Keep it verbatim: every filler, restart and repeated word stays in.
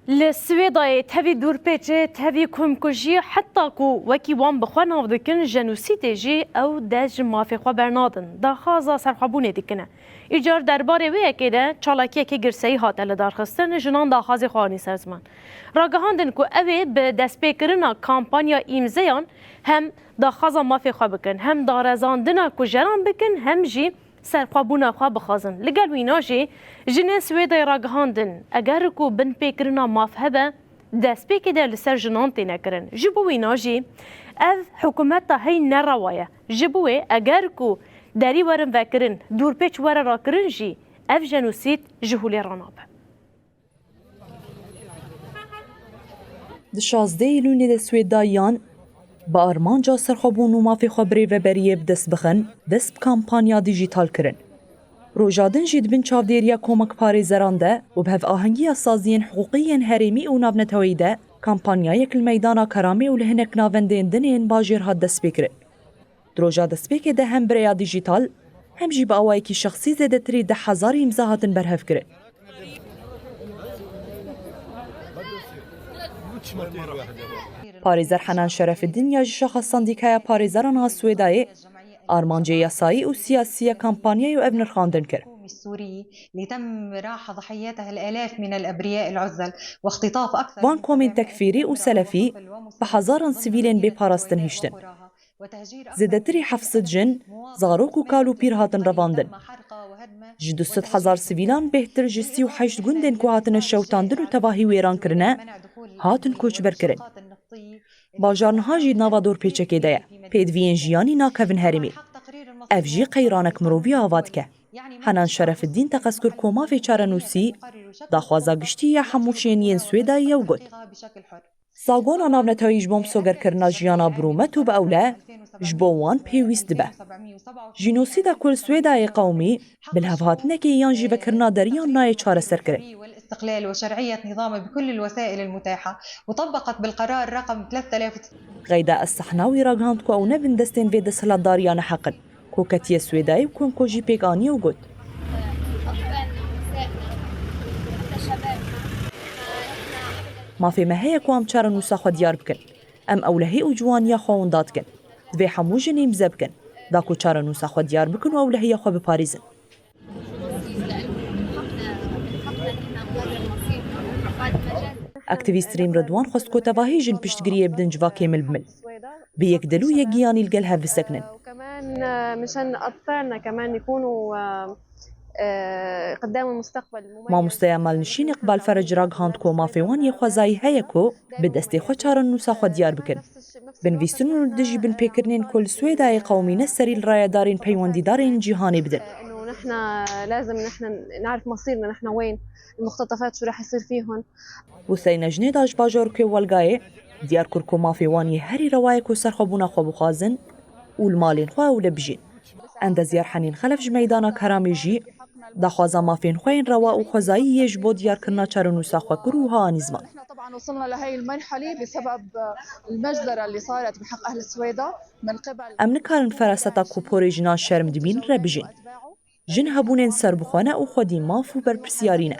Li Swêdayê tevî dûrpêçê, tevî komkujî, heta ku wekî wan bi xwe nav dikin jenosîdê jî, ew dest ji mafê xwe bernadin, daxwaza serxwebûnê dikine. Îcar derbarê wê yekê de çalakiyekê girseyî hate lidarxistin, jinan daxwazê xwe anî ser ziman. Ragihandin ku ew ê bi destpêkirina kampanya îmzeyan hem daxwaza mafê xwe bikin, hem darezandina kujeran bikin, hem jî serxwebûna xwe bixwazin. Li gel wîna jî jinên Swêdayê ragihandin, eger ku binpêkirina maf hebe, destpêkê de li ser jinan têne kirin. Ji bo wîna jî ev hikûmeta heyî nerewa ye. Ji bo wê eger ku derî werin vekirin, dûrpêç were rakirin jî, ev jenosîd ji holê re nabe. Di şazdeh Îlûlê de Swêdayiyan bi armanca serxwebûn û mafê xwe birêveberiyê bi dest bixin, dest bi kampanya dîjîtal kirin. Roja din jî di bin çavdêriya komek parêzeran de û bi hevahengiya saziyên hiqûqî yên herêmî û navneteweyî de kampanyayek li meydana Keramê û li hinek navendên din ên bajêr hat destpêkirin. Di roja destpêkê de hem bi rêya dîjîtal, hem jî bi awayekî şexsî zêdetirî deh hezar îmza hatin berhevkirin. Parêzer Henan Şerefiddin ya ji Şaxa Sendîkaya Parêzeran a Swêdayê armancê yasayî û siyasî ya kampanyayê û ev nirxandin kir. السوري اللي تم راح ضحيتها الآلاف من الأبرياء العزل واختطاف أكثر Van komên tekfîrî û selefî bi hezaran sivîlên bê parastin hiştin. Zêdetirî heft sed jin, zarok û kal û pîr hatin revandin. Ji du sed hezar sivîlan bêhtir ji sî û heşt gundên ku hatine şewitandin û tevahî wêran kirine, hatin koçberkirin. Bajar niha jî di nava dorpêçekê de ye. Pêdiviyên jiyanî nakevin herêmê. Ev jî qeyranek mirovî ava dike. Henan Şerefiddîn teqez kir ku mafê çarenûsî daxwaza giştî ya hemû şêniyên Swêdayê ye û got, Zagona navneteweyî ji bo misogerkirina jiyana bi rûmet û bi ewle ji bo wan pêwîst dibe. Jînosîda ku li Swêdayê qewimî bi lihevhatinekê yan jî vekirina deriyan nayê çareserkirin. والاستقلال وشرعية نظامه بكل الوسائل المتاحة، وطبقت بالقرار رقم ثلاثة آلاف. Xeyda Essahnawî ragihand ku ew ne bindestên vê desthilatdariya neheq in ku ketiye Swêdayê û komkujî pêk aniye û got, Mafê me heye ku em çarenûsa xwe diyar bikin. Em ewlehî û ciwaniya xwe winda dikin. Divê hemû jin îmze bikin, da ku çarenûsa xwe diyar bikin û ewlehiya xwe biparêzin. Aktîvîst Rîm Ridwan xwest ku tevahî jin piştgiriyê bidin civakê milbimil. Bi yekdil û yekgiyanî li gel hev bisekinin. وكمان مشان أطفالنا كمان يكونوا، آه، آه، قدام المستقبل مميز. Mamosteya malnişîn Îqbal Ferec ragihand ku mafê wan yê xwezayî heye ku bi destê xwe çarenûsa xwe diyar bikin. Binivîstin û li dijî binpêkirinên ku li Swêdayê qewimîne serî li rayedarên peywendîdarên cîhanê bidin. إنه نحن لازم نحن نعرف مصيرنا، نحن وين، المقتطفات شو راح يصير فيهم. Huseyna Jinêda ji bajarokê Welgayê diyar kir ku mafê wan yê herî rewa ye ku serxwebûna xwe bixwazin û li malên xwe ewle bijîn. Endezyar Henîn Xelef ji meydana Keramê jî daxwaza mafên xwe yên rewa û xwezayî yê ji bo diyarkirina çarenûsa xwe kir û wiha anî ziman. احنا طبعا وصلنا لهي المرحلة بسبب المجزرة اللي صارت بحق أهل السويدة من قبل Em nikarin feraseta ku porê jinan şerm dibînin re bijîn. Jin hebûnên serbixwe ne û xwedî maf û berpirsiyarî ne.